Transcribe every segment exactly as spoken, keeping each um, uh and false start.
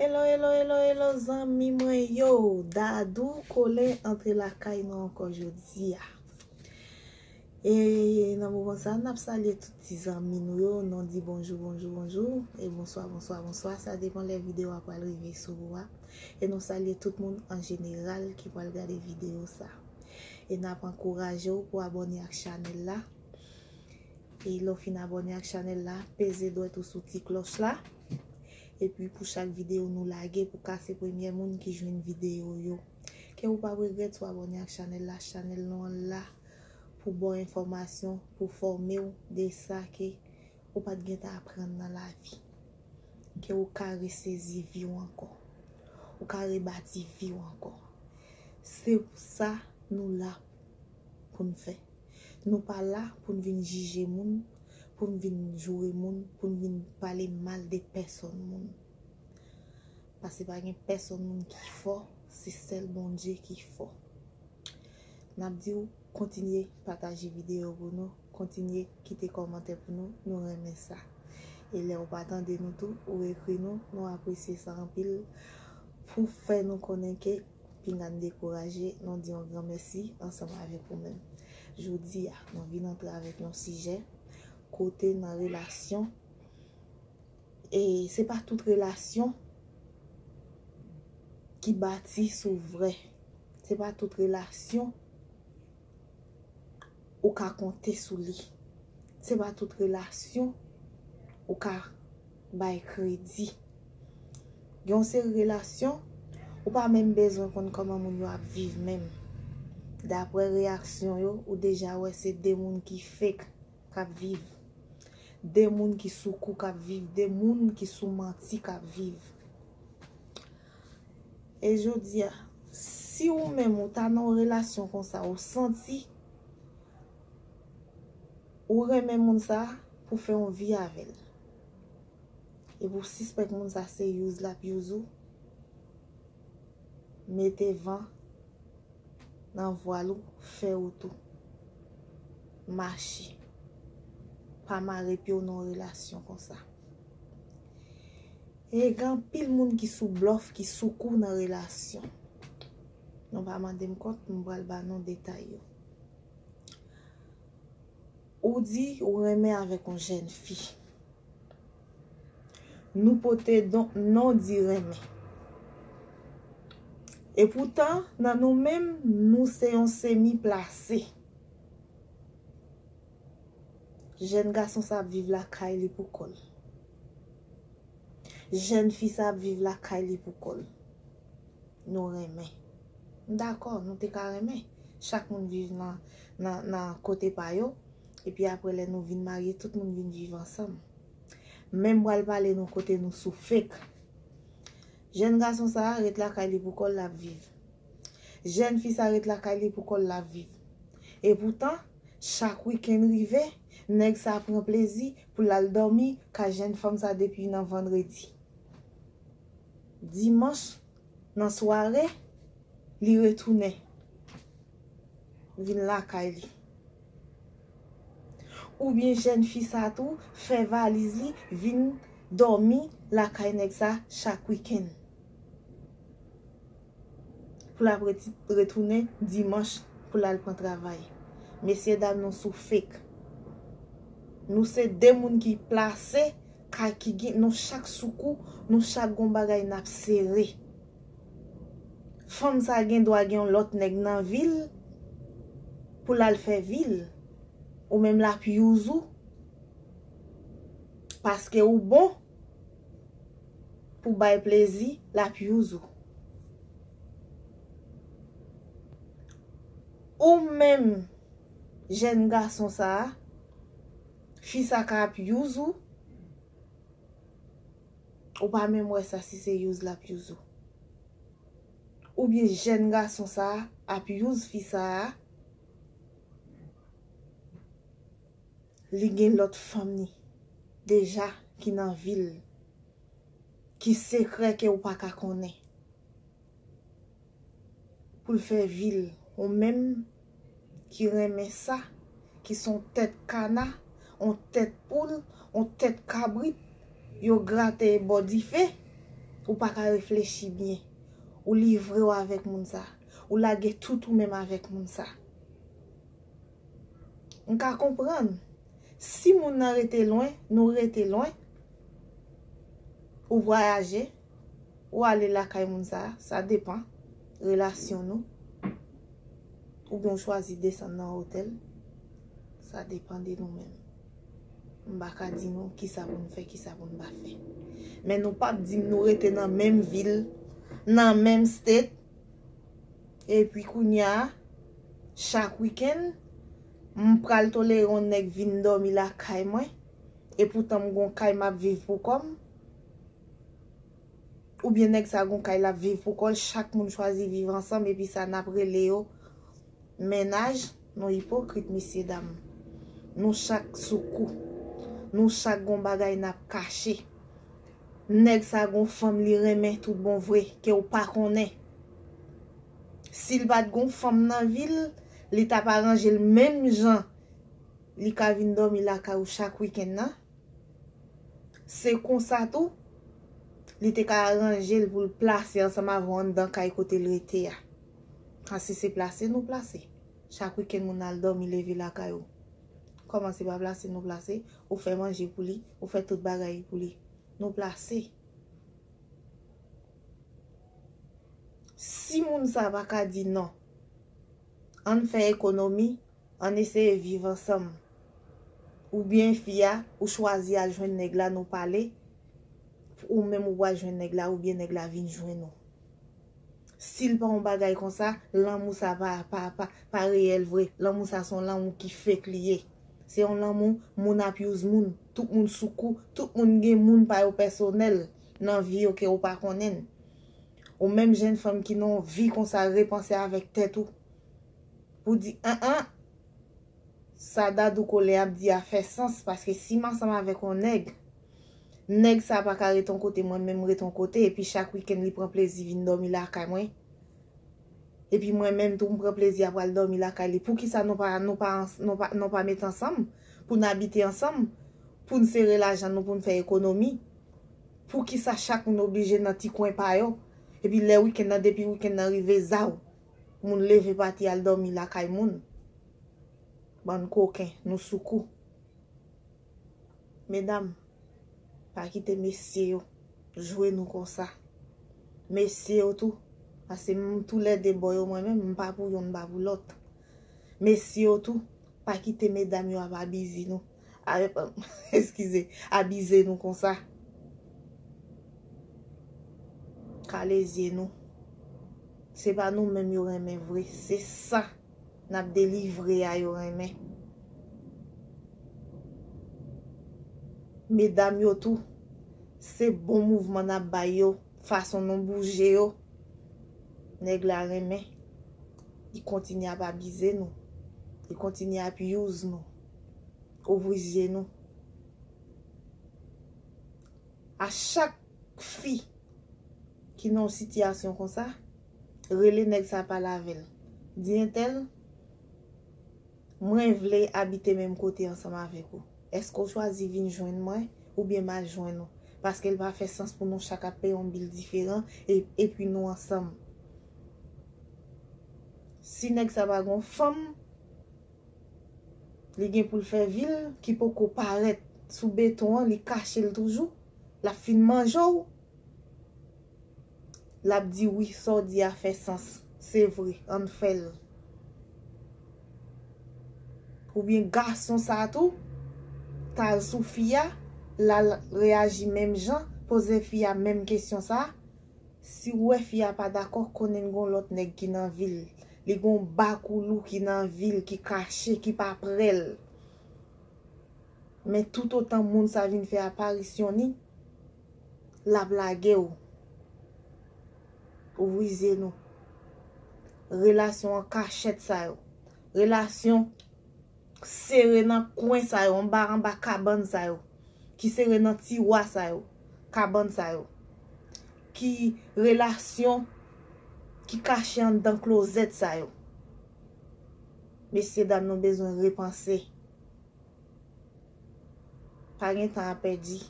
Hello, hello, hello, hello, zanmi mwen yo. Dadou Kolen antre lakay nou ankò jodi a. E nan moman sa, n ap salye tout ti zanmi nou yo. Nou di bonjou, bonjou, bonjou. E bonswa, bonswa, bonswa. Sa depann lè videyo a pral rive sou ou a. E nou salye tout moun an jeneral ki pral gade videyo sa. E n ap ankouraje w pou abòne ak chanèl la. E lè w fin abòne ak chanèl la, peze dwèt ou sou ti klòch la. Epi pou chak videyo nou lage, pou ka se premye moun ki jwenn videyo yo. Ke ou pa regrèt si w abòne ak chanèl la. Chanèl nou an la pou ba w enfòmasyon, pou fòme w de sa ke ou pa t gentan aprann nan lavi. Ke ou ka resezi vi w ankò. Ou ka rebati vi w ankò. Se sa nou la pou n fè. Nou pa la pou n vin jije moun, pou n vin joure moun, pou n vin pale mal de pèsòn moun. Paske pa gen pèsòn moun ki fò, se sèl Bondye ki fò. N ap di w kontinye pataje videyo pou nou, kontinye kite kòmantè pou nou, nou renmen sa. E lè ou pa tande nou tou, ou ekri nou, nou apresye sa anpil. Pou fè nou konnen ke pinga n dekouraje, nou di yon gran mèsi ansanm avèk ou menm. Jodi a, nou vin antre avèk yon sijè kote nan relasyon, e se pa tout relasyon ki bati sou vrè. Se pa tout relasyon ou ka konte sou li. Se pa tout relasyon ou ka bay kredi. Gen yon seri relasyon, ou pa menm bezwen konn kòman moun yo ap viv menm. Daprè reyaksyon yo, ou deja wè se de moun ki fake k ap viv. De moun ki sou kou k ap viv. De moun ki sou manti k ap viv. E jodi a, si ou menm ou ta nan yon relasyon konsa, ou santi ou renmen moun sa pou fè yon vi avè l. Epi w sispèk moun sa se use l ap use ou, mete van nan vwal ou, fè wout ou. Mache. Pa mare pye w nan yon relasyon konsa. E gen anpil moun ki sou blòf, ki sou kou nan relasyon. Nou pa mande m kont, m pral ba nou detay yo. Ou di ou renmen avèk yon jèn fi. Nou pote don, non di renmen. Epoutan, nan nou menm, nou se yon semi plase. Jèn gason sa ap viv lakay li pou kò l. Jèn fi sa ap viv lakay li pou kò l. Nou renmen. M dakò, nou te ka renmen. Chak moun viv nan, nan, nan kote pa yo. Epi apre, lè nou vin marye, tout moun vin viv ansanm. Men m pral pale nou kote nou sou fake. Jèn gason sa a ret lakay li pou kò l, l ap viv. Jèn fi sa a ret lakay li pou kò l, l ap viv. Epoutan, chak wikenn rive, nèg sa a pran plezi pou l al dòmi kay jèn fanm sa a depi nan vandredi. Dimanch, nan sware, li retounen vin lakay li. Oubyen jèn fi sa tou fè valiz li, vin dòmi lakay nèg sa chak wikenn. Pou l ap reti-, retounen dimanch pou l al pran travay. Mesye dam, nou sou fake. Nou se de moun ki plase, ka, ki gen, nou chak sou kou, nou chak gon bagay n ap sere. Fanm sa gen dwa gen yon lòt nèg nan vi l pou l al fè vi l. Ou menm l ap use ou. Paske ou bon pou bay plezi, l ap use ou. Ou menm, jèn gason sa a, fi sa ka ap use ou, ou pa menm wè sa si se use l ap use ou. Oubyen jèn gason sa a ap use fi sa a, li gen lòt fanm li deja ki nan vi l, ki sekrè ke ou pa ka konnen. Pou l fè vi l, ou menm ki renmen sa, ki se yon tèt kana, yon tèt poul, yon tèt kabrit, yo grate bò dife, Ou pa ka reflechi byen. Ou livre w avèk moun sa. Ou lage tout ou menm avèk moun sa. M ka konprann. Si moun nan rete lwen, nou rete lwen. Ou vwayaje, ou ale lakay moun sa, sa depan relasyon nou. Oubyen ou chwazi desann nan otèl. Sa depan de nou menm. M pa ka di nou kisa pou n fè, kisa pou n pa fè. Men nou p ap di m nou rete nan menm vil, nan menm state. Epi kounye a, chak wikenn, m pral tolere yon nèg vin dòmi lakay mwen. Epoutan m gon kay m ap viv pou kò m. Oubyen nèg sa gon kay l ap viv pou kò l, chak moun chwazi viv ansanm, epi sa n ap rele yo mennaj. Nou ipokrit, mesye dam. Nou chak sou kou. Nou chak gon bagay n ap kache. Nèg sa gon fanm li renmen tout bon vre, ke w pa konnen. Si l pa t gon fanm nan vi l, li t ap aranje l menm jan li ka vin dòmi lakay ou chak wikenn nan. Se konsa tou, li te ka aranje l pou l plase ansanm avè w anndan kay kote l rete a. Paske se plase nou plase. Chak wikenn moun al dòmi leve lakay ou. Kòman se pa plase nou plase? Ou fè manje pou li, ou fè tout bagay pou li. Nou plase. Si moun sa pa ka di non, ann fè ekonomi, ann eseye viv ansanm. Oubyen fi a, ou chwazi al jwenn nèg la, nou pale, ou menm ou pral jwenn nèg la, oubyen nèg la vin jwenn ou. Si l pa yon bagay konsa, lanmou sa pa, pa, pa, pa reyèl vre. Lanmou sa se yon lanmou ki fake li ye. Se yon lanmou, moun ap use moun. Tout moun sou kou, tout moun gen moun pa yo pèsonèl nan vi yo ke ou pa konnen. Ou menm jèn fanm ki nan yon vi konsa, repanse avèk tèt ou. Pou di, an an, sa Dadou Colin ap di a fè sans, paske si m ansanm avèk yon nèg, nèg sa pa ka ret yon kote, mwen menm ret yon kote, epi chak wikenn li pran plezi vin dòmi lakay mwen. Epi mwen menm tou, m pran plezi ap al dòmi lakay li. Poukisa nou pa, nou pa, nou pa, nou pa met ansanm pou n abite ansanm, pou n sere lajan nou, pou n fè ekonomi? Poukisa chak moun oblije nan ti kwen pa yo? Epi lè wikenn nan, depi wikenn nan rive, zaw, moun leve pati al dòmi lakay moun. Bann koken, nou sou kou. Medam, pa kite mesye yo jwe nou konsa. Mesye yo tou, paske m toulède bò yo mwen menm, m pa pou yonn, m pa pou lòt. Mesye yo tou, pa kite medam yo ap abize nou. A, eskize, abize nou konsa. Kale zye nou. Se pa nou menm yo renmen vre, se sa n ap delivre a yo renmen. Medam yo tou, se bon mouvman n ap bay yo, fason nou bouje yo. Nèg la renmen. Li kontinye ap abize nou. Li kontinye ap use nou. Ouvri zye nou. A chak fi ki nan yon sitiyasyon konsa, rele nèg sa, pale avè l. Di entèl, mwen vle abite menm kote ansanm avèk ou. Èske w chwazi vin jwenn mwen oubyen m al jwenn ou? Paske l pa fè sans pou nou chak ap peye yon bil diferan e, epi nou ansanm. Si nèg sa pa gon fanm, li gen pou l fè vi l ki poko parèt sou beton an, li kache l toujou, l ap fin manje w. L ap di wi, sa w di a fè sans. Se vre, ann fè l. Oubyen gason sa tou, t al sou fi a, l al reyaji menm jan, poze fi a menm kesyon sa. Si w wè fi a pa dakò, konnen l gon lòt nèg ki nan vi l. Li gon bakoulou ki nan vi l, ki kache, ki pa prè l. Men toutotan moun sa vin fè aparisyon ni, l ap lage w. Ouvri zye nou. Relasyon an kachèt sa yo. Relasyon sere nan kwen sa yo, anba, anba kabann sa yo. Ki sere nan tiwa sa yo, kabann sa yo. Ki relasyon ki kache anndan klozèt sa yo. Mesye dam, nou bezwen repanse. Pa gen tan a pèdi.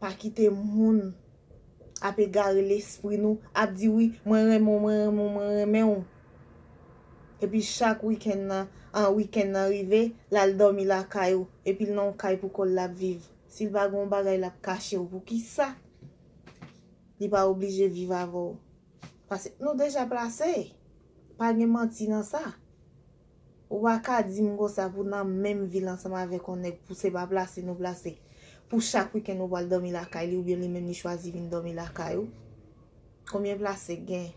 Pa kite moun ap egare lespri nou, ap di, "Wi, mwen renmen w, mwen renmen w, mwen renmen w." Epi chak wikenn nan, an wikenn nan rive, l al dòmi lakay ou. Epi l nan yon kay pou kò l l ap viv. Si l pa gen yon bagay l ap kache w, poukisa li pa oblije viv avè w? Paske nou deja plase. Pa gen manti nan sa. Ou pa ka di m konsa pou nan menm vil ansanm avèk yon nèg pou se pa plase nou plase. Pou chak wikenn ou pral dòmi lakay li oubyen li menm li chwazi vin dòmi lakay ou. Konbyen plase gen?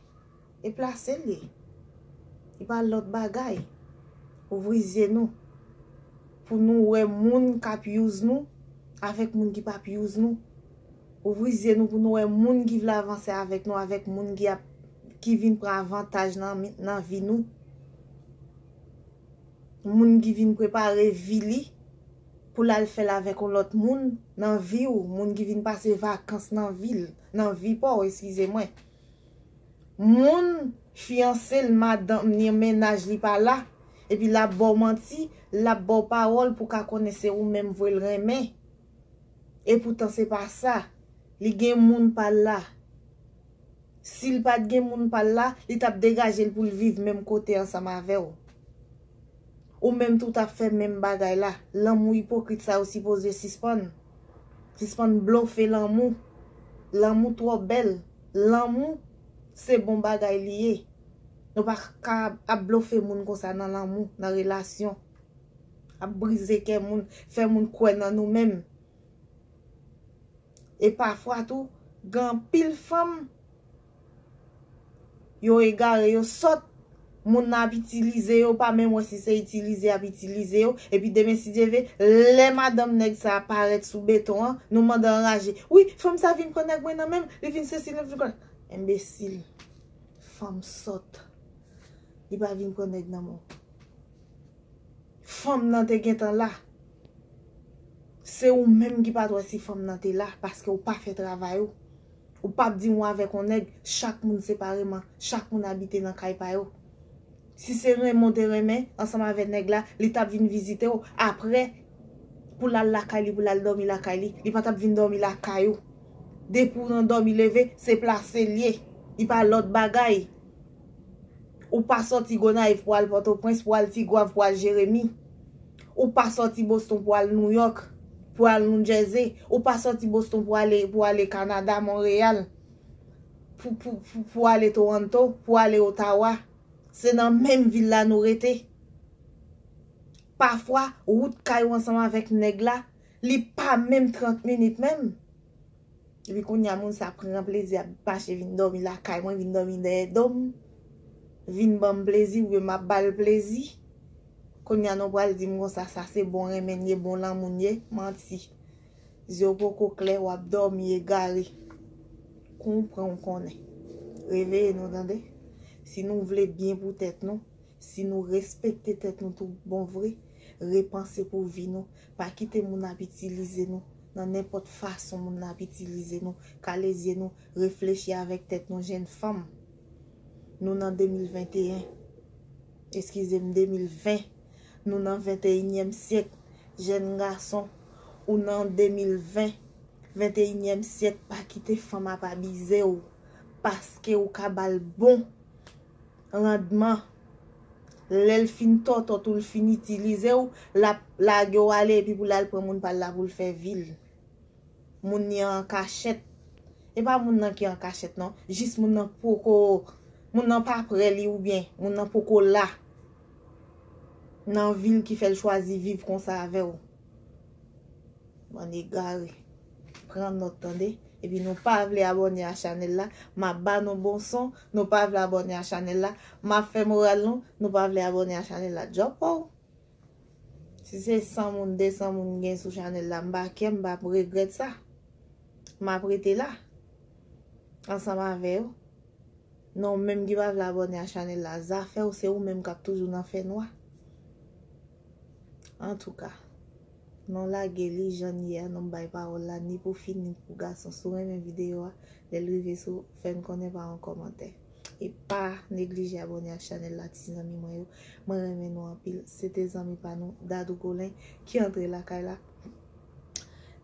E plase l ye. E pa lòt bagay. Ouvri zye nou. Pou nou wè moun k ap use nou avèk moun ki p ap use nou. Ouvri zye nou pou nou wè moun ki vle avanse avèk nou, avèk moun ki ap, ki vin pran avantaj nan, nan vi nou. Moun ki vin prepare vi li pou l al fè l avèk yon lòt moun nan vi w. Moun ki vin pase vakans nan vi l, nan vi pa w, eskize mwen. Moun fiyanse l, madanm li, mennaj li pa la, epi l ap ba w manti, l ap ba w pawòl pou w ka konnen se ou menm vre l renmen. Epoutan se pa sa. Li gen moun pa l la. Si l pa t gen moun pa l la, li t ap degaje l pou l viv menm kote ansanm avè w. Ou menm tou t ap fè menm bagay la. Lanmou ipokrit sa yo sipoze sispann. Sispann blofe lanmou. Lanmou twò bèl. Lanmou se bon bagay li ye. Nou pa ka ap blofe moun konsa nan lanmou, nan relasyon. Ap brize kè moun, fè moun kwè nan nou menm. E pafwa tou, gen anpil fanm, yo egare, yo sòt, moun nan ap itilize yo, pa menm wè si se itilize y ap itilize yo, epi demen si Dye vle, lè madanm nèg sa a parèt sou beton an, nou mande anraje, "Wi, fanm sa vin pran nèg mwen nan men m, li vin sesi, li vin pran." Enbesil. Fanm sòt. Li pa vin pran nèg nan men w. Fanm nan te gentan la. Se ou menm ki pa t wè si fanm nan te la, paske ou pa fè travay ou. Ou p ap di m ou avèk yon nèg, chak moun separeman, chak moun abite nan kay pa yo. Si se renmen w te renmen ansanm avèk nèg la, li t ap vin vizite w. Apre, pou l al lakay li, pou l al dòmi lakay li, li pa t ap vin dòmi lakay ou. Depi w nan dòmi leve, se plase l ye. Li pa lòt bagay. Ou pa sòti Gonayiv pou al Pòtoprens, pou al Tigwav, pou al Jeremi. Ou pa sòti Boston pou al Nouyòk, pou al New Jersey. Ou pa sòti Boston pou ale, pou ale Kanada, Monreyal, pou, pou, pou, pou ale Toronto, pou ale Ottawa. Se nan menm vil la nou rete. Pafwa, wout kay ou ansanm avèk nèg la, li pa menm trant minit menm. Epi kounye a, moun sa pran plezi ap mache vin dòmi lakay mwen, vin dòmi dèyè do m, vin ban m plezi, oubyen m ap ba l plezi. Kounye a, nou pral di m konsa, sa se bon renmen n ye, bon lanmou n ye, manti. Zye w poko klè, w ap dòmi egare. Kou w pran, w konnen. Reveye nou, tande. Si nou vle byen pou tèt nou, si nou respekte tèt nou tout bon vre, repanse pou vi nou. Pa kite moun ap itilize nou nan nenpòt fason moun ap itilize nou. Kale zye nou, reflechi avèk tèt nou, jèn fanm. Nou nan de mil venteyen. Eskize m, de mil ven. Nou nan venteyinyèm syèk. Jèn gason, ou nan de mil ven, venteyinyèm syèk, pa kite fanm ap abize w. Paske ou ka ba l bon randman. Lè l fin tòtòt ou, l fin itilize w, l ap lage w ale epi pou l al pran moun pa l la pou l fè vi l. Moun li an kachèt. E pa moun nan ki an kachèt non. Jis moun nan poko, moun nan pa prè li oubyen moun nan poko la nan vi l ki fè l chwazi viv konsa avè w. Bann egare. Pran nòt tande. Epi nou pa vle abòne a chanèl la, m ap ba nou bon son. Nou pa vle abòne a chanèl la, m ap fè moral nou. Nou pa vle abòne a chanèl la, djòpòw. Si se san moun, de san moun gen sou chanèl la, m pa kè, m pa regrèt sa. M ap rete la ansanm avè yo. Non, menm ki pa vle abòne a chanèl la, zafè w, se ou menm k ap toujou nan fènwa. Antouka, non lage li jan l ye a, non bay pawòl la ni pou fi ni pou gason. Si w renmen videyo a, lè l rive sou, fè n konnen pa yon kòmantè. E pa neglije abòne ak chanèl la, ti zanmi mwen yo. Mwen renmen nou anpil. Se te zanmi pa nou, Dadou Colin, ki antre lakay la.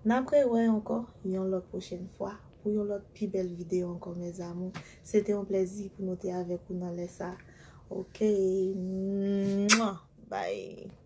N ap rewè ankò yon lòt pwochèn fwa pou yon lòt pi bèl videyo ankò, mes amours. Se te yon plèzi pou nou te avèk ou nan lè sa. Ok. Mwah. Bye.